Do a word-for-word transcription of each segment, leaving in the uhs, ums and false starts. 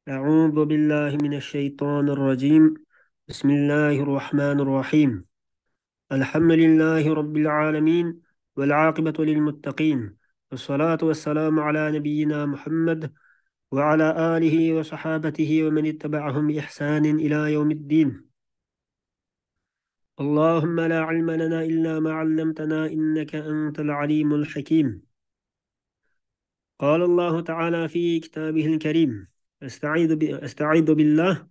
أعوذ بالله من الشيطان الرجيم. بسم الله الرحمن الرحيم. الحمد لله رب العالمين، والعاقبة للمتقين، والصلاة والسلام على نبينا محمد وعلى آله وصحابته ومن اتبعهم بإحسان إلى يوم الدين. اللهم لا علم لنا إلا ما علمتنا إنك أنت العليم الحكيم. قال الله تعالى في كتابه الكريم، أستعيذ ب-، أستعيذ بالله،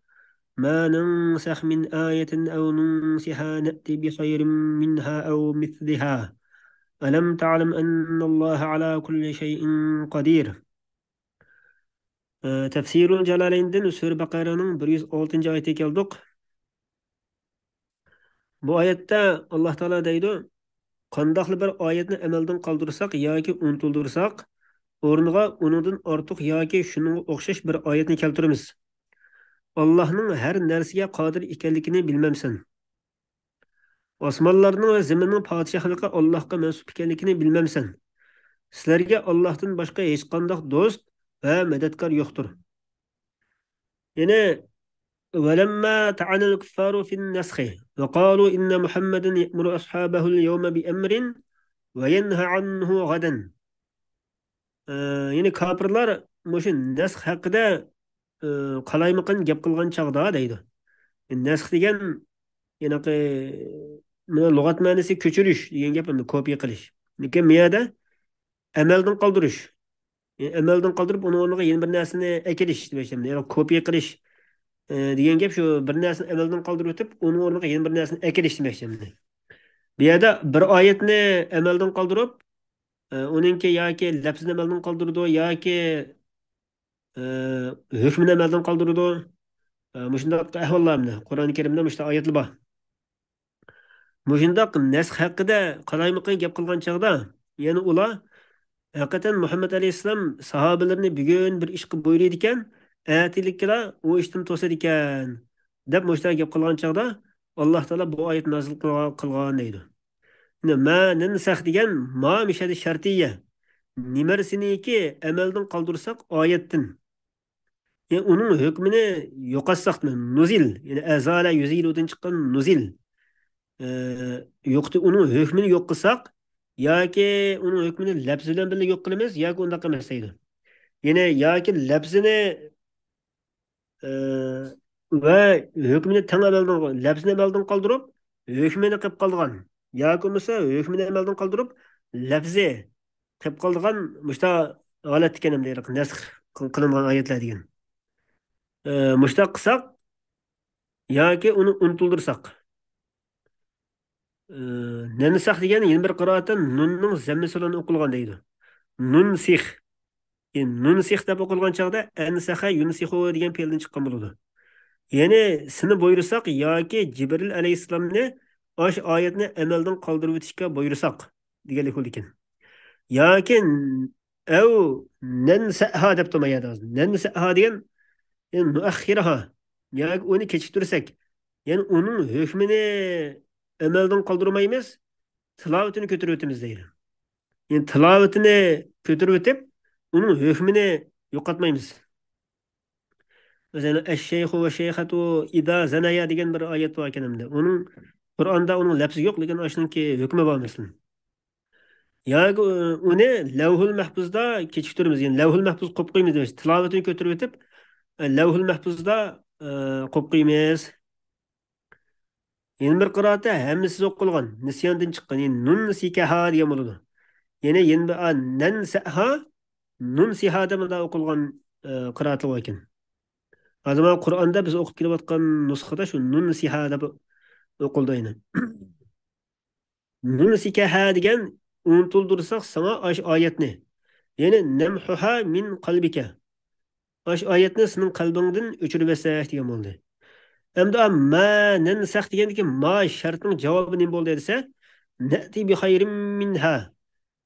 ما ننسخ من آية أو ننسها نأت بخير منها أو مثلها، ألم تعلم أن الله على كل شيء قدير. ئە، تەپسىرۇل جالالەيندىن سۈرە بەقەرەنىڭ بىر يۈز ئالتىنچى ئايىتىگە كەلدۇق. بۇ ئايەتتە ئاللا تائالا دەيدۇ، قانداقلا بىر ئايەتنى ئەمەلدىن قالدۇرساق ياكى ئۇنتۇلدۇرساق، ئورنىغا ئۇنىڭدىن ئارتۇق ياكى شۇنىڭغا ئوخشاش بىر ئايەتنى كەلتۈرىمىز. ئاللاھنىڭ ھەر نەرسىگە قادىر ئىكەنلىكىنى بىلمەمسەن؟ ئاسمانلارنىڭ ۋە زېمىننىڭ پادىشاھلىقى ئاللاھقا مەنسۇپ ئىكەنلىكىنى بىلمەمسەن؟ سىلەرگە ئاللاھتىن باشقا ھېچقانداق دوست ۋە مەدەتكار يوقتۇر. يەنى، ولما طعن الكفار في النسخ وقالوا إن محمدا يأمر أصحابه اليوم بأمر وينهى عنه غدا. ئە، يەنى كاپىرلار مۇشۇ نەسخ ھەققىدە، ئە، قالايمىقان گەپ قىلغان چاغدا دەيدۇ. نەسخ دېگەن، يەنىقى، مانا لۇغەت مەنىسى كۆچۈرۈش دېگەن گەپ، ئەمدى كوپىيە قىلىش. لېكىن بۇ يەردە ئەمەلدىن قالدۇرۇش. يەنى ئەمەلدىن قالدۇرۇپ، ئۇنىڭ ئورنىغا يەنە بىر نەرسىنى ئەكېلىش دېمەكچى. يەنى كوپىيە قىلىش، ئە، دېگەن گەپ شۇ، بىر نەرسىنى ئەمەلدىن قالدۇرۇۋېتىپ، ئۇنىڭ ئورنىغا يەنە بىر نەرسىنى ئەكېلىش دېمەكچى. بۇ يەردە بىر ئايەتنى ئەمەلدىن قالدۇرۇپ، ئە، ئۇنىڭكى ياكى لەپزىنى ئەمەلدىن قالدۇرىدۇ، ياكى، ئە، ھۆكمىنى ئەمەلدىن قالدۇرىدۇ. ئە، مۇشۇنداق ئەھۋاللار مۇشۇنداق قۇرئان كەرىمدە مۇشۇنداق ئايەتلەر بار. مۇشۇنداق نەسخ ھەققىدە قالايمىقان گەپ قىلغان چاغدا، يەنى ئۇلار، ھەقىقەتەن مۇھەممەد ئەلەيھىسسالام ساھابىلىرىنى بۈگۈن بىر ئىشقا بۇيرۇيدىكەن، ئەتىلىككىلا ئۇ ئىشتىن توسىدىكەن، دەپ مۇشۇنداق گەپ قىلغان چاغدا، ئاللا تائالا بۇ ئايەت نازىل قىلغان، قىلغان دەيدۇ. ما نەنسەخ دېگەن ما مۇشۇ يەردە شەرتىيە. نېمىرسىنىكى ئەمەلدىن قالدۇرساق ئايەتتىن. يەنى ئۇنىڭ ھۆكمىنى يوقاتساق، نۇزىل، يەنى ئەزالە يۇزىلۇدىن چىققان نۇزىل. ئە، يوقىتى-، ئۇنىڭ ھۆكمىنى يوق قىلساق، ياكى ئۇنىڭ ھۆكمىنى لەپزى بىلەن بىللە يوق قىلىمىز، ياكى ئۇنداق ئەمەس دەيدۇ. يەنى ياكى لەپزىنى، ئە، ۋە ھۆكمىنى تەڭ ئەمەلدىن، لەپزىنى ئەمەلدىن قالدۇرۇپ، ھۆكمىنى قىلىپ قالىدىغان، ياكى بولمىسا ھۆكمىنى ئەمەلدىن قالدۇرۇپ، لەپزى قىلىپ قالىدىغان مۇشتا ھالەتتىكەن ئەمدى نەسخ قىلىنغان ئايەتلەر دېگەن. ئە، مۇشتاق قىلساق ياكى ئۇنى ئۇنتۇلدۇرساق. ئە، نەنسەخ دېگەن يەنە بىر قىرائەتتە نۇننىڭ زەممىسى بىلەن ئوقۇلغان دەيدۇ. نۇنسىخ. ئە، نۇنسىخ دەپ ئوقۇلغان چاغدا ئەنسەخە يۇنسىخۇ دېگەن پېئىلدىن چىققان بولىدۇ. يەنى سېنى بۇيرۇساق ياكى جىبرىل ئەلەيھىسسالامنى ئاش ئايەتنى ئەمەلدىن قالدۇرۇۋېتىشكە بۇيرۇساق دېگەنلىك بولىدىكەن. ياكى ئەۋ نەنسەئھا دەپتۇ ما يەردە. نەنسەئھا دېگەن، يەنى نۇئەخخىرھا، ياكى ئۇنى كېچىكتۈرسەك، يەنى ئۇنىڭ ھۆكمىنى ئەمەلدىن قالدۇرمايمىز، تىلاۋىتىنى كۆتۈرۈۋېتىمىز دەيدۇ. يەنى تىلاۋىتىنى كۆتۈرۈۋېتىپ، ئۇنىڭ ھۆكمىنى يوقاتمايمىز. مەسىلەن، ئەششەيخۇ ۋە شەيخەتۇ ئىدا زەنەيا دېگەن بىر ئايەت بار ئىكەن ئەمدى. ئۇنىڭ قۇرئاندا ئۇنىڭ لەپزى يوق، لېكىن ئاشۇنىڭكى ھۆكمى بار مەسىلەن. ياكى ئۇنى لەۋھۇل مەھپۇزدا كېچىكتۈرىمىز، يەنى لەۋھۇل مەھپۇز قويۇپ قويىمىز دېمەكچى. تىلاۋىتىنى كۆتۈرۈۋېتىپ، لەۋھۇل مەھپۇزدا، ئە، قويۇپ قويىمىز. يەنە بىر قىرائەتتە ھەممىسىز ئوقۇلغان، نىسياندىن چىققان، يەنى نۇنسىكەھا دېگەن بولىدۇ. يەنى يەنە بىر، ئا، نەنسەھا، نۇنسىھا دەپ مۇنداق ئوقۇلغان، ئە، قىرائەتلەر بار ئىكەن. ھازىر مانا قۇرئاندا بىز ئوقۇپ كېلىۋاتقان نۇسخىدا شۇ نۇنسىھا دەپ ئوقۇلىدۇ يەنە. نۇنسىكەھا دېگەن ئۇنتۇلدۇرساق ساڭا ئاش ئايەتنى. يەنى نەمھۇھا مىن قەلبىكە. ئاش ئايەتنى سېنىڭ قەلبىڭدىن ئۆچۈرۈۋەتسەك دېگەن بولدى. ئەمدى ما نەنسەخ دېگەندىكى ما شەرتنىڭ جاۋابى نېمە بولدى دېسە، نەتى بىخەيرىم مىنھا.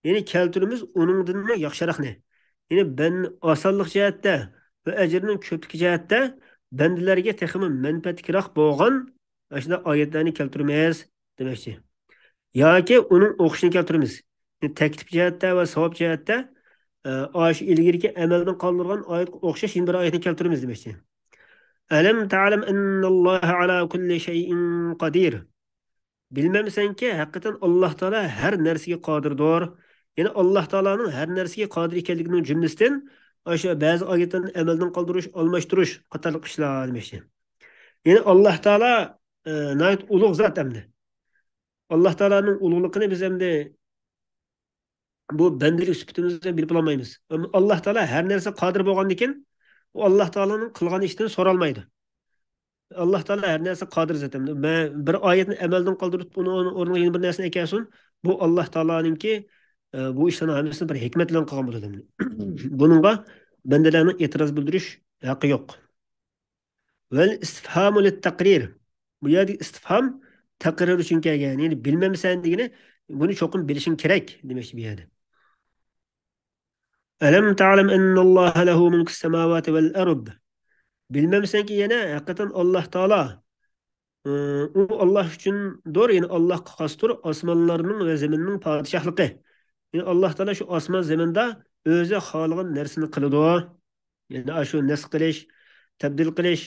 يەنى كەلتۈرىمىز ئۇنىڭدىنمۇ ياخشىراقنى. يەنى بەن-، ئاسانلىق جەھەتتە ۋە ئەجرىنىڭ كۆپلۈكى جەھەتتە بەندىلەرگە تېخىمۇ مەنپەئەتلىكراق بولغان ئاشۇنداق ئايەتلەرنى كەلتۈرىمىز دېمەكچى. ياكى ئۇنىڭ ئوخشىشىنى كەلتۈرىمىز. يەنى تەكلىپ جەھەتتە ۋە ساۋاب جەھەتتە ئە، ئاشۇ ئىلگىرىكى ئەمەلدىن قالدۇرغان ئايەتكە ئوخشاش يەنە بىر ئايەتنى كەلتۈرىمىز دېمەكچى. «ألم تعلم أن الله على كل شيء قدير». بىلمەمسەنكى، ھەقىقەتەن ئاللاھ تائالا ھەر نەرسىگە قادىردۇر. يەنى ئاللاھ تائالانىڭ ھەر نەرسىگە قادىر ئىكەنلىكىنىڭ جۈملىسىدىن ئاشۇ بەزى ئايەتلەرنى ئەمەلدىن قالدۇرۇش، ئالماشتۇرۇش قاتارلىق ئىشلار دېمەكچى. يەنى ئاللاھ تائالا، ئە، ناھايىتى ئۇلۇغ زات ئەمدى. ئاللاھ تائالانىڭ ئۇلۇغلۇقىنى بىز ئەمدى بۇ بەندىلىك سۈپىتىمىزدە بىلىپ بولالمايمىز. ئەمما ئاللاھ تائالا ھەر نەرسە قادىر بولغاندىكىن، ئۇ ئاللاھ تائالانىڭ قىلغان ئىشىدىن سورالمايدۇ. ئاللاھ تائالا ھەر نەرسە قادىر زات ئەمدى. مە-، بىر ئايەتنى ئەمەلدىن قالدۇرۇپ، ئۇنىڭ ئورنىغا يەنە بىر نەرسىنى ئەكەلسۇن، بۇ ئاللاھ تائالانىڭكى، ئە، بۇ ئىشلارنىڭ ھەممىسىنى بىر ھېكمەت بىلەن قىلغان بولىدۇ. بۇنىڭغا بەندىلەرنىڭ ئېتىراز بىلدۈرۈش ھەققى يوق. ۋەل ئىستىفھامۇ لىتتەقرىر. بۇ يەردىكى ئىستىفھام تەقرىر ئۈچۈن كەلگەن. يەنى بىلمەمسەن دېگىنى، بۇنى چوقۇم بىلىشىڭ كېرەك دېمەكچى بۇ يەردە. ئەلەم تەلەم ئەننەللاھە لەھۇ مۇلكۇس سەماۋاتى ۋەل ئەرد. بىلمەمسەنكى يەنە ھەقىقەتەن ئاللاھ تائالا، ئى، ئۇ ئاللاھ ئۈچۈندۇر، يەنى ئاللاھقا خاستۇر ئاسمانلارنىڭ ۋە زېمىننىڭ پادىشاھلىقى. يەنى ئاللاھ تائالا شۇ ئاسمان زېمىندا ئۆزى خالىغان نەرسىنى قىلىدۇ. يەنى ئاشۇ نەسخ قىلىش، تەبدىل قىلىش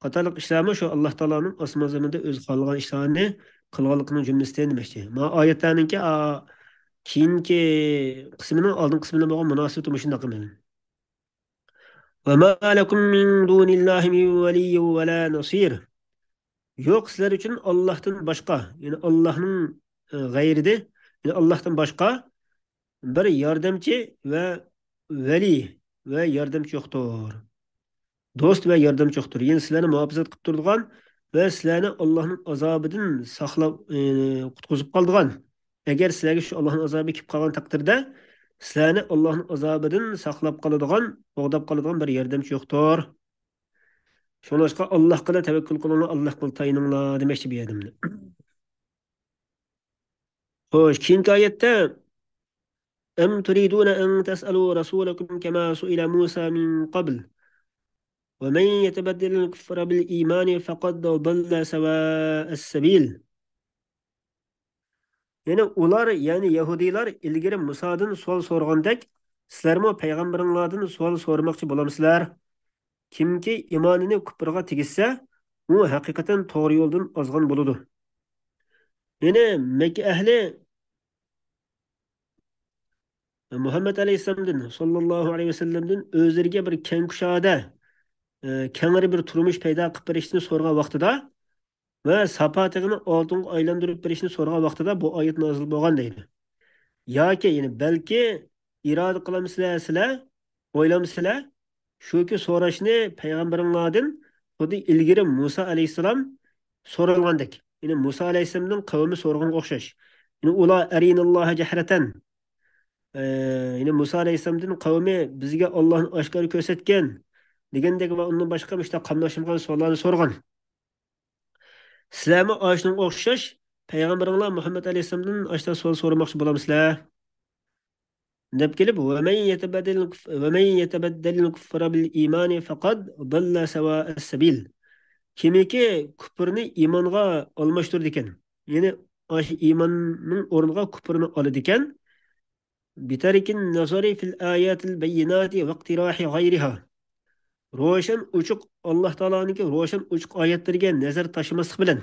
قاتارلىق ئىشلارمۇ شۇ ئاللاھ تائالانىڭ ئاسمان زېمىندا ئۆزى خالىغان ئىشلارنى قىلغانلىقىنىڭ جۈملىسىدىن دېمەكچى. مانا ئايەتلەرنىڭكى، ئا، كېيىنكى قىسمىنىڭ ئالدىنقى قىسمى بىلەن بولغان مۇناسىۋىتى مۇشۇنداق ئەمەلدىن. وما لكم من دون الله من ولي ولا نصير. يوق سىلەر ئۈچۈن ئاللاھتىن باشقا، يەنى ئاللاھنىڭ، ئە، غەيرىدە، يەنى ئاللاھتىن باشقا بىر ياردەمچى ۋە ۋەلىي ۋە ياردەمچى يوقتۇر. دوست ۋە ياردەمچى يوقتۇر. يەنى سىلەرنى مۇھاپىزەت قىلىپ تۇرىدىغان ۋە سىلەرنى ئاللاھنىڭ ئازابىدىن ساقلاپ، ئى، قۇتقۇزۇپ قالىدىغان. ئەگەر سىلەرگە شۇ ئاللاھنىڭ ئازابى كېلىپ قالغان تەقدىردە، سىلەرنى ئاللاھنىڭ ئازابىدىن ساقلاپ قالىدىغان، قوغداپ قالىدىغان بىر ياردەمچى يوقتۇر. شۇڭلاشقا ئاللاھقىلا تەۋەككۈل قىلىڭلار، ئاللاھقىلا تايىنىڭلار دېمەكچى بۇ يەردە. خوش، كېيىنكى ئايەتتە، أم تريدون أن تسألوا رسولكم كما سئل موسى من قبل ومن يتبدل الكفر بالإيمان فقد ضل سواء السبيل. يەنى ئۇلار، يەنى يەھۇدىيلار ئىلگىرى مۇسادىن سوئال سورىغاندەك، سىلەرمۇ پەيغەمبىرىڭلاردىن سوئال سورىماقچى بولامسىلەر؟ كىمكى ئىمانىنى كۇپرغا تېگىشسە، ئۇ ھەقىقەتەن توغرا يولدىن ئازغان بولىدۇ. يەنى مەككە ئەھلى مۇھەممەد ئەلەيھىسسالامدىن، ساللاللاھۇ ئەلەيھى ۋەسەللەمدىن ئۆزلىرىگە بىر كەڭ كۇشادە، ئە، كەڭرى بىر تۇرمۇش پەيدا قىلىپ بېرىشنى سورىغان ۋاقتىدا ۋە ساپا تېغىنى ئالتۇنغا ئايلاندۇرۇپ بېرىشنى سورىغان ۋاقتىدا بۇ ئايەت نازىل بولغان دەيدۇ. ياكى، يەنى بەلكى ئىرادە قىلامسىلەر سىلەر، ئويلامسىلەر، شۇكى سوراشنى پەيغەمبىرىڭلاردىن خۇددى ئىلگىرى مۇسا ئەلەيھىسسالام سورالغاندەك. يەنى مۇسا ئەلەيھىسسالامنىڭ قەۋمى سورىغانغا ئوخشاش. يەنى ئۇلار «ئەرىنەللاھە جەھرەتەن». ئە، يەنى مۇسا ئەلەيھىسسالامدىن قەۋمى «بىزگە ئاللاھنى ئاشكارا كۆرسەتكىن» دېگەندەك ۋە ئۇندىن باشقا مۇشۇنداق قاملاشمىغان سوئاللارنى سورىغان. سىلەرمۇ ئاشۇنىڭغا ئوخشاش پەيغەمبىرىڭلار مۇھەممەد ئەلەيھىسسالامدىن ئاشۇنداق سوئال سورىماقچى بولامسىلەر؟ دەپ كېلىپ، «ومن يتبدل، ومن يتبدل الكفر بالإيمان فقد ضل سواء السبيل». كىمكى كۇپرنى ئىمانغا ئالماشتۇرىدىكەن، يەنى ئاشۇ ئىماننىڭ ئورنىغا كۇپرنى ئالىدىكەن، بترك النظر في الآيات البينات واقتراح غيرها. روشەن ئوچۇق، ئاللاھ تائالانىڭكى روشەن ئوچۇق ئايەتلىرىگە نەزەر تاشلىماسلىق بىلەن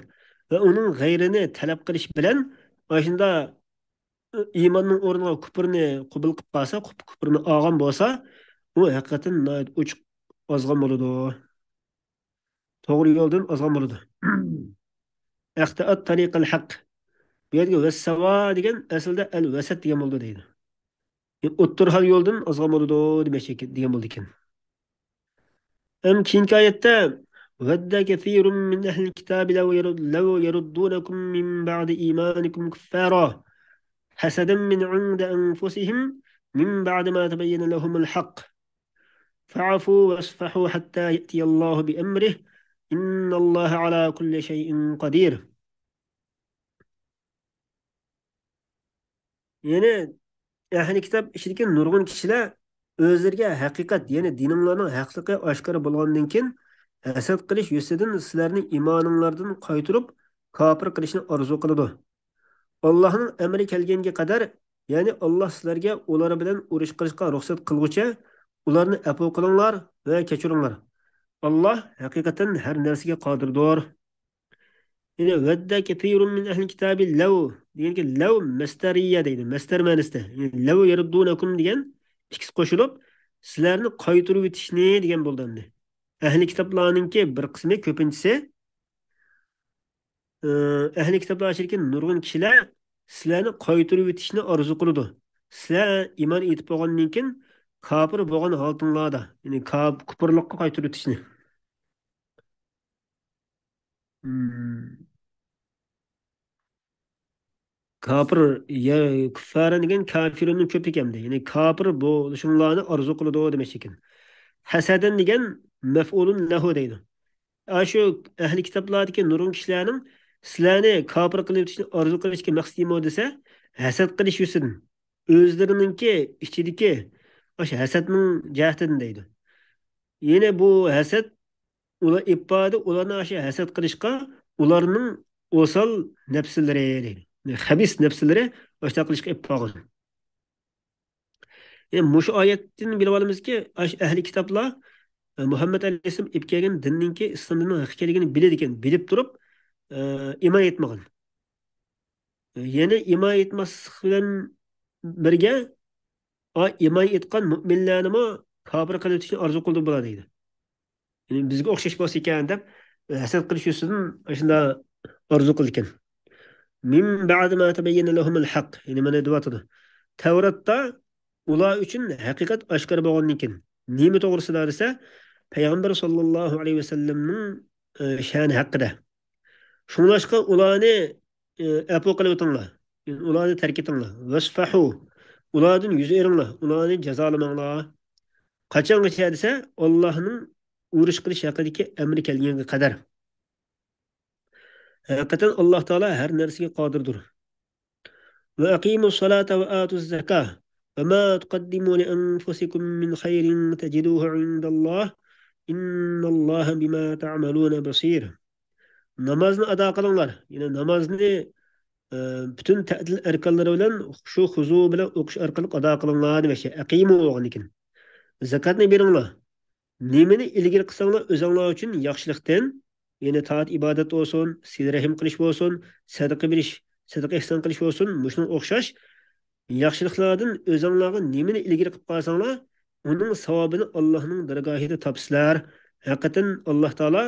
ۋە ئۇنىڭ غەيرىنى تەلەپ قىلىش بىلەن، ئاشۇنداق ئىماننىڭ ئورنىغا كۇپرنى قوبۇل قىلىپ قالسا، كۇپ-، كۇپرنى ئالغان بولسا، ئۇ ھەقىقەتەن ناھايىتى ئوچۇق ئازغان بولىدۇ. توغرا يولدىن ئازغان بولىدۇ. ئەختەئەت تەرىقەل ھەق. بۇ يەردىكى ۋەسسەۋا دېگەن ئەسلىدە ئەل ۋەسەت دېگەن بولىدۇ دەيدۇ. يەنى ئوتتۇرا ھال يولدىن ئازغان بولىدۇ دېمەكچى دېگەن بولىدىكەن. ھەم كېيىنكى ئايەتتە، ود كثير من أهل الكتاب لو يرد-، لو يردونكم من بعد إيمانكم كفارا حسدا من عند أنفسهم من بعد ما تبين لهم الحق فاعفوا واصفحوا حتى يأتي الله بأمره إن الله على كل شيء قدير. يەنى ئەھلى كىتاب ئىچىدىكى نۇرغۇن كىشىلەر ئۆزلىرىگە ھەقىقەت، يەنى دىنىڭلارنىڭ ھەقلىقى ئاشكارا بولغاندىن كېيىن، ھەسەت قىلىش يۈزىسىدىن سىلەرنى ئىمانىڭلاردىن قايتۇرۇپ، كاپىر قىلىشنى ئارزۇ قىلىدۇ. ئاللاھنىڭ ئەمرى كەلگەنگە قەدەر يەنى ئاللاھ سىلەرگە ئۇلار بىلەن ئۇرۇش قىلىشقا رۇخسەت قىلغۇچە ئۇلارنى ئەپۇ قىلىڭلار ۋە كەچۈرۈڭلار. ئاللاھ ھەقىقەتەن ھەر نەرسىگە قادىردۇر. يەنە ۋەددە كەسىرۇن مىن ئەھلىل كىتابى لەۋ دېگەنكى لەۋ مەستەرىيە دەيدۇ. مەستەر مەنىسىدە. يەنى لەۋ يەردۇنەكۇم دېگەن ئىككىسى قوشۇلۇپ، سىلەرنى قايتۇرۇۋېتىشنى دېگەن بولدى ئەمدى. ئەھلى كىتابلارنىڭكى بىر قىسمى، كۆپىنچىسى، ئەھلى كىتابلار ئىچىدىكى نۇرغۇن كىشىلەر سىلەرنى قايتۇرۇۋېتىشنى ئارزۇ قىلىدۇ. سىلەر ئىمان ئېيتىپ بولغاندىن كېيىن كاپىر بولغان ھالىتىڭلاردا، يەنى كاپ-، كۇپۇرلۇققا قايتۇرۇۋېتىشنى. مم. كاپىر، يا، كۇففارەن دېگەن كافىرۇننىڭ كۆپلۈكى ئەمدى. يەنى كاپىر بولۇشۇڭلارنى ئارزۇ قىلىدۇ دېمەكچى ئىكەن. ھەسەدەن دېگەن مەفئۇلۇن لەھۇ دەيدۇ. ئاشۇ ئەھلى كىتابلاردىكى نۇرغۇن كىشىلەرنىڭ سىلەرنى كاپىر قىلىۋېتىشنى ئارزۇ قىلىشتىكى مەقسىتىمۇ دېسە، ھەسەت قىلىش يۈزىدىن، ئۆزلىرىنىڭكى ئىچىدىكى ئاشۇ ھەسەتنىڭ جەھىتىدىن دەيدۇ. يەنە بۇ ھەسەت ئۇلار ئىپادە، ئۇلارنى ئاشۇ ھەسەت قىلىشقا ئۇلارنىڭ ئوسال نەپسلىرى، خەبىس نەپسلىرى ئاشۇنداق قىلىشقا ئېلىپ بارغان. يەنى مۇشۇ ئايەتتىن بىلىۋالىمىزكى، ئاشۇ ئەھلى كىتابلار، ئە، مۇھەممەد ئەلەيھىسسالام ئېلىپ كەلگەن دىننىڭكى، ئىسلام دىنىنىڭ ھەق ئىكەنلىكىنى بىلىدىكەن، بىلىپ تۇرۇپ، ئە، ئىمان ئېيتمىغان. يەنى ئىمان ئېيتماسلىق بىلەن بىرگە، ئا، ئىمان ئېيتقان مۆمىنلەرنىمۇ كاپىر قىلىۋېتىشنى ئارزۇ قىلىدۇ بۇلار دەيدۇ. يەنى بىزگە ئوخشاش بولسا ئىكەن دەپ، ھەسەت قىلىش يۈزىسىدىن ئاشۇنداق ئارزۇ قىلىدىكەن. مىن بەئدى ما تەبەييەنە لەھۇمۇل ھەق. يەنى مانا دەۋاتىدۇ. تەۋراتتا ئۇلار ئۈچۈن ھەقىقەت ئاشكارا بولغاندىن كېيىن. نېمە توغرىسىدا دېسە، پەيغەمبەر ساللاللاھۇ ئەلەيھى ۋەسەللەمنىڭ، ئە، شەنى ھەققىدە. شۇڭلاشقا ئۇلارنى، ئە، ئەپۇ قىلىۋېتىڭلار. ئۇلارنى تەرك ئېتىڭلار. ۋەسفەھۇ. ئۇلاردىن يۈز ئېرىڭلار. ئۇلارنى جازالىماڭلار. قاچانغىچە دېسە، ئاللاھنىڭ ئۇرۇش قىلىش ھەققىدىكى ئەمرى كەلگەنگە قەدەر. ھەقىقەتەن ئاللاھ تائالا ھەر نەرسىگە قادىردۇر. وأقيموا الصلاة وآتوا الزكاة وما تقدموا لأنفسكم من خير تجدوه عند الله إن الله بما تعملون بصير. نامازنى ئادا قىلىڭلار. يەنى نامازنى، ئە، پۈتۈن تەتىل ئەركانلىرى بىلەن خۇشۇ خۇزۇ بىلەن ئوقۇش ئارقىلىق ئادا قىلىڭلار دېمەكچى. ئەقىمۇ بولغاندىن كېيىن. زاكاتنى بېرىڭلار. نېمىنى ئىلگىرى قىلساڭلار ئۆزۈڭلار ئۈچۈن ياخشىلىقتىن، يەنى تائەت ئىبادەت بولسۇن، سىلە رەھىم قىلىش بولسۇن، سەدىقە بېرىش، سەدىقە ئېھسان قىلىش بولسۇن، مۇشۇنىڭغا ئوخشاش ياخشىلىقلاردىن ئۆزۈڭلارغا نېمىنى ئىلگىرى قىلىپ قالساڭلار، ئۇنىڭ ساۋابىنى ئاللاھنىڭ دەرگاھىدا تاپىسىلەر. ھەقىقەتەن ئاللاھ تائالا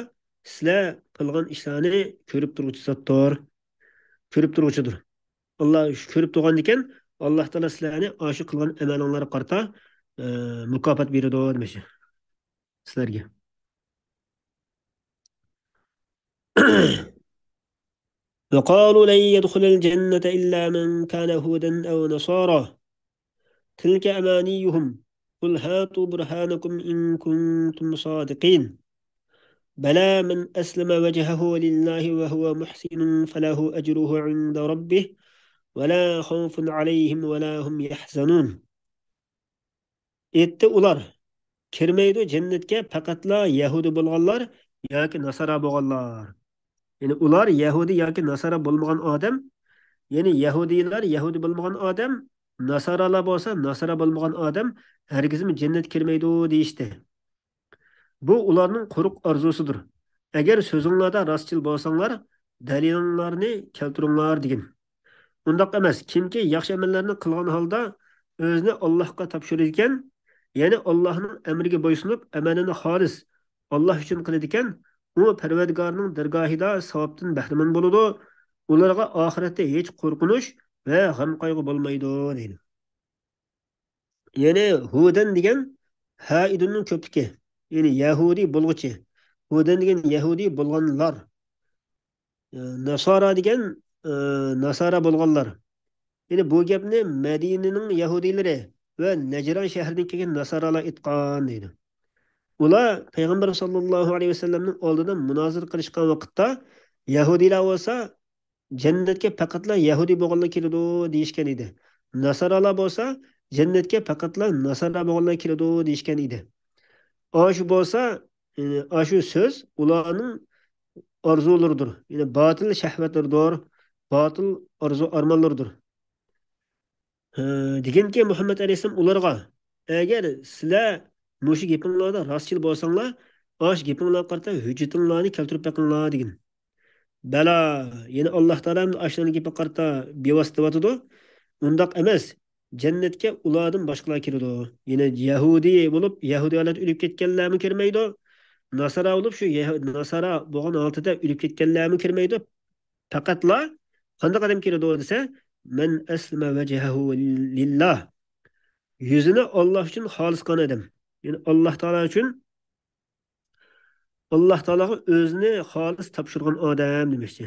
سىلەر قىلغان ئىشلارنى كۆرۈپ تۇرغۇچى زاتتۇر. كۆرۈپ تۇرغۇچىدۇر. ئاللاھ كۆرۈپ تۇرغاندىكىن، ئاللاھ تائالا سىلەرنى ئاشۇ قىلغان ئەمەلىڭلارغا قارىتا، ئە، مۇكاپات بېرىدۇ دېمەكچى. سىلەرگە. وقالوا لن يدخل الجنة إلا من كان هودا أو نصارى تلك أمانيهم قل هاتوا برهانكم إن كنتم صادقين بلى من أسلم وجهه لله وهو محسن فله أجره عند ربه ولا خوف عليهم ولا هم يحزنون. ئېيتتى ئۇلار، كىرمەيدۇ جەننەتكە پەقەتلا يەھۇدىي بولغانلار ياكى ناسارا بولغانلار. يەنى ئۇلار يەھۇدىي ياكى ناسارا بولمىغان ئادەم، يەنى يەھۇدىيلار يەھۇدىي بولمىغان ئادەم، ناسارالار بولسا ناسارا بولمىغان ئادەم ھەرگىزمۇ جەننەتكە كىرمەيدۇ دېيىشتى. بۇ ئۇلارنىڭ قۇرۇق ئارزۇسىدۇر. ئەگەر سۆزۈڭلاردا راستچىل بولساڭلار، دەلىلىڭلارنى كەلتۈرۈڭلار دېگىن. ئۇنداق ئەمەس، كىمكى ياخشى ئەمەللەرنى قىلغان ھالدا ئۆزىنى ئاللاھقا تاپشۇرىدىكەن، يەنى ئاللاھنىڭ ئەمرىگە بويسۇنۇپ، ئەمەلىنى خالىس ئاللاھ ئۈچۈن قىلىدىكەن، ئۇ پەرۋەردىگارىنىڭ دەرگاھىدا ساۋابتىن بەھرىمەن بولىدۇ. ئۇلارغا ئاخىرەتتە ھېچ قورقۇنچ ۋە غەم-قايغۇ بولمايدۇ، دەيدۇ. يەنى ھۇدەن دېگەن ھائىدۇننىڭ كۆپلۈكى. يەنى يەھۇدىي بولغۇچى. ھۇدەن دېگەن يەھۇدىي بولغانلار. ئە، ناسارا دېگەن، ئە، ناسارا بولغانلار. يەنى بۇ گەپنى مەدىنىنىڭ يەھۇدىيلىرى ۋە نەجران شەھىرىدىن كەلگەن ناسارالار ئېيتقان دەيدۇ. ئۇلار پەيغەمبەر ساللاللاھۇ ئەلەيھى ۋەسەللەمنىڭ ئالدىدا مۇنازىرە قىلىشقان ۋاقىتتا يەھۇدىيلار بولسا جەننەتكە پەقەتلا يەھۇدىي بولغانلار كىرىدۇ دېيىشكەن ئىدى. ناسارالار بولسا جەننەتكە پەقەتلا ناسارا بولغانلار كىرىدۇ دېيىشكەن ئىدى. ئاشۇ بولسا، ئاشۇ سۆز ئۇلارنىڭ ئارزۇلىرىدۇر. يەنى باتىل شەھۋەتلىرىدۇر، باتىل ئارزۇ ئارمانلىرىدۇر. ھە، دېگەنكى مۇھەممەد ئەلەيھىسسالام ئۇلارغا، ئەگەر سىلەر مۇشۇ گېپىڭلاردا راستچىل بولساڭلار، ئاشۇ گېپىڭلارغا قارىتا ھۆججىتىڭلارنى كەلتۈرۈپ بېقىڭلار دېگەن. بەلا، يەنى ئاللاھ تائالا ئاشۇلارنىڭ گېپىگە قارىتا بىۋاسىتە دەۋاتىدۇ. ئۇنداق ئەمەس، جەننەتكە ئۇلاردىن باشقىلار كىرىدۇ. يەنى يەھۇدىي بولۇپ، يەھۇدىي ھالەتتە ئۆلۈپ كەتكەنلەرمۇ كىرمەيدۇ. ناسارا بولۇپ، شۇ يەھۇ-، ناسارا بولغان ھالىتىدە ئۆلۈپ كەتكەنلەرمۇ كىرمەيدۇ. پەقەتلا قانداق ئادەم كىرىدۇ دېسە، مەن ئەسلەمە ۋەجھەھۇ لىللاھ. يۈزىنى ئاللاھ ئۈچۈن خالىس قىلغان ئادەم. يەنى ئاللاھ تائالا ئۈچۈن، ئاللاھ تائالاغا ئۆزىنى خالىس تاپشۇرغان ئادەم دېمەكچى.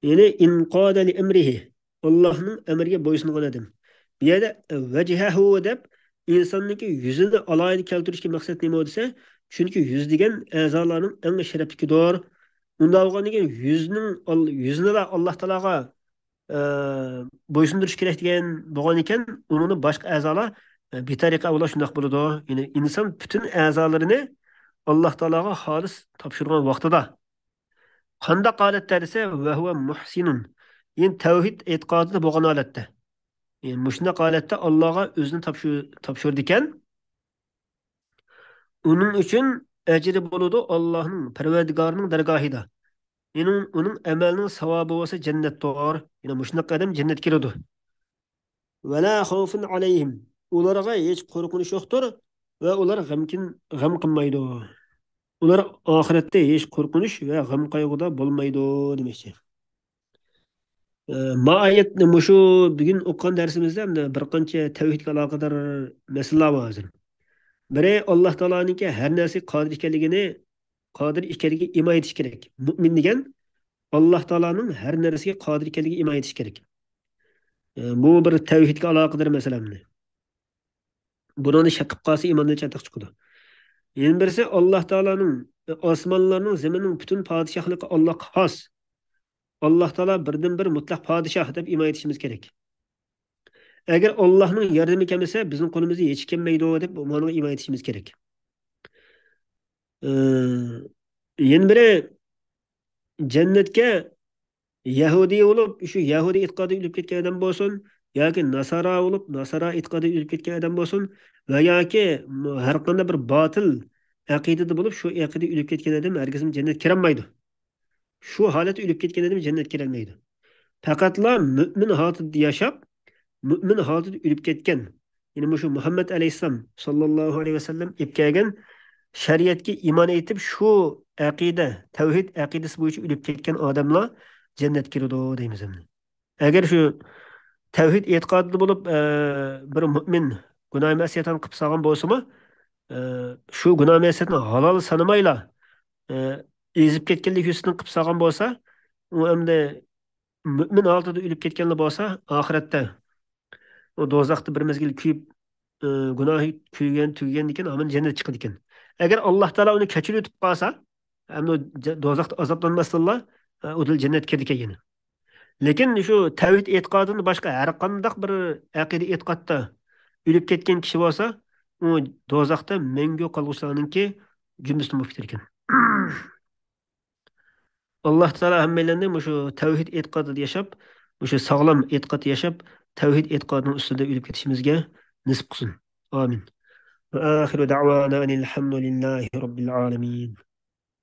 يەنى ئىنقادە لىئەمرىھى، ئاللاھنىڭ ئەمرىگە بويسۇنغان ئادەم. بۇ يەردە ۋەجھەھۇ دەپ ئىنساننىڭكى يۈزىنى ئالاھىدە كەلتۈرۈشكە مەقسەت نېمە دېسە، چۈنكى يۈز دېگەن ئەزالارنىڭ ئەڭ شەرەپلىكىدۇر. ئۇنداق بولغاندىن كېيىن يۈزنىڭ ئال-، يۈزنىلا ئاللاھ تائالاغا، ئە، بويسۇندۇرۇش كېرەك دېگەن بولغان ئىكەن، ئۇنىڭدا باشقا ئەزالار، ئە، بىتەرىقە ئەۋلا شۇنداق بولىدۇ. يەنى ئىنسان پۈتۈن ئەزالىرىنى ئاللاھ تائالاغا خالىس تاپشۇرغان ۋاقتىدا، قانداق ھالەتتە دېسە، ۋەھۇۋە مۇھسىنۇن. يەنى تەۋھىد ئېتىقادىدا بولغان ھالەتتە. يەنى مۇشۇنداق ھالەتتە ئاللاھقا ئۆزىنى تاپشۇ-، تاپشۇرىدىكەن. ئۇنىڭ ئۈچۈن ئەجرى بولىدۇ ئاللاھنىڭ، پەرۋەردىگارىنىڭ دەرگاھىدا. يەنى ئۇنىڭ ئەمەلىنىڭ ساۋابى بولسا جەننەتتۇر. يەنى مۇشۇنداق ئادەم جەننەتكە كىرىدۇ. ۋەلا خەۋفۇن ئەلەيھىم. ئۇلارغا ھېچ قورقۇنچ يوقتۇر ۋە ئۇلار غەمكىن، غەم قىلمايدۇ. ئۇلار ئاخىرەتتە ھېچ قورقۇنچ ۋە غەم قايغۇدا بولمايدۇ دېمەكچى. ئە، ما ئايەتنى مۇشۇ بۈگۈن ئوقۇغان دەرسىمىزدە ئەمدى بىر قانچە تەۋھىدكە ئالاقىدار مەسىلىلەر بار ھازىر. بىرى، ئاللاھ تائالانىڭكى ھەر نەرسىگە قادىر ئىكەنلىكىنى، قادىر ئىكەنلىكىگە ئىمان ئېيتىش كېرەك. مۇئمىن دېگەن ئاللاھ تائالانىڭ ھەر نەرسىگە قادىر ئىكەنلىكىگە ئىمان ئېيتىش كېرەك. ئە، بۇ بىر تەۋھىدكە ئالاقىدار مەسىلە ئەمدى. بۇنىڭدا شەك قىلىپ قالسا ئىماندىن چاتاق چىقىدۇ. يەنە بىرسى، ئاللاھ تائالانىڭ، ئاسمانلارنىڭ، زېمىننىڭ پۈتۈن پادىشاھلىقى ئاللاھقا خاس. ئاللاھ تائالا بىردىنبىر مۇتلەق پادىشاھ دەپ ئىمان ئېيتىشىمىز كېرەك. ئەگەر ئاللاھنىڭ ياردىمى كەلمىسە، بىزنىڭ قولىمىزدا ھېچ كەلمەيدۇ دەپ مانا ئىمان ئېيتىشىمىز كېرەك. ئى، يەنە بىرى، جەننەتكە يەھۇدىي بولۇپ، شۇ يەھۇدىي ئېتىقادىدا ئۆلۈپ كەتكەن ئادەم بولسۇن، ياكى ناسارا بولۇپ، ناسارا ئېتىقادىدا ئۆلۈپ كەتكەن ئادەم بولسۇن، ۋە ياكى ھەر قانداق بىر باتىل ئەقىدىدە بولۇپ، شۇ ئەقىدىدە ئۆلۈپ كەتكەن ئادەم ھەرگىزمۇ جەننەتكە كىرەلمەيدۇ. شۇ ھالەتتە ئۆلۈپ كەتكەن ئادەم جەننەتكە كىرەلمەيدۇ. پەقەتلا مۆمىن ھالىتىدە ياشاپ، مۆمىن ھالىتىدە ئۆلۈپ كەتكەن، يەنى مۇشۇ مۇھەممەد ئەلەيھىسسالام ساللاللاھۇ ئەلەيھى ۋەسەللەم ئېلىپ كەلگەن شەرىئەتكە ئىمان ئېيتىپ، شۇ ئەقىدە، تەۋھىد ئەقىدىسى بويىچە ئۆلۈپ كەتكەن ئادەملا جەننەتكە كىرىدۇ دەيمىز ئەمدى. ئەگەر شۇ تەۋھىد ئېتىقادىدا بولۇپ، ئە، بىر مۆمىن گۇناھ مەسىيەتنى قىلىپ سالغان بولسىمۇ، ئە، شۇ گۇناھ مەسىيەتنى ھالال سانىمايلا، ئە، ئېزىپ كەتكەنلىك يۈزىسىدىن قىلىپ سالغان بولسا، ئۇ ئەمدى مۆمىن ھالىتىدە ئۆلۈپ كەتكەنلا بولسا، ئاخىرەتتە ئۇ دوزاختا بىر مەزگىل كۆيۈپ، ئى، گۇناھى كۆيگەن، تۈگىگەندىن كېيىن ھامان جەننەتكە چىقىدىكەن. ئەگەر ئاللاھ تائالا ئۇنى كەچۈرۈۋېتىپ قالسا، ئەمدى جە-، دوزاختا ئازابلانماستىنلا، ئە، ئۇ دەل جەننەتكە كىرىدىكەن يەنە. لېكىن شۇ تەۋھىد ئېتىقادىدىن باشقا ھەر قانداق بىر ئەقىدە ئېتىقادتا ئۆلۈپ كەتكەن كىشى بولسا، ئۇ دوزاختا مەڭگۈ قالغۇچىلارنىڭكى جۈملىسىدىن بولۇپ كېتىدىكەن. ئاللاھ تائالا ھەممەيلەننى مۇشۇ تەۋھىد ئېتىقادىدا ياشاپ، مۇشۇ ساغلام ئېتىقادتا ياشاپ، تەۋھىد ئېتىقادىنىڭ ئۈستىدە ئۆلۈپ كېتىشىمىزگە نېسىپ قىلسۇن. ئامىن. وآخر دعوانا أن الحمد لله رب العالمين.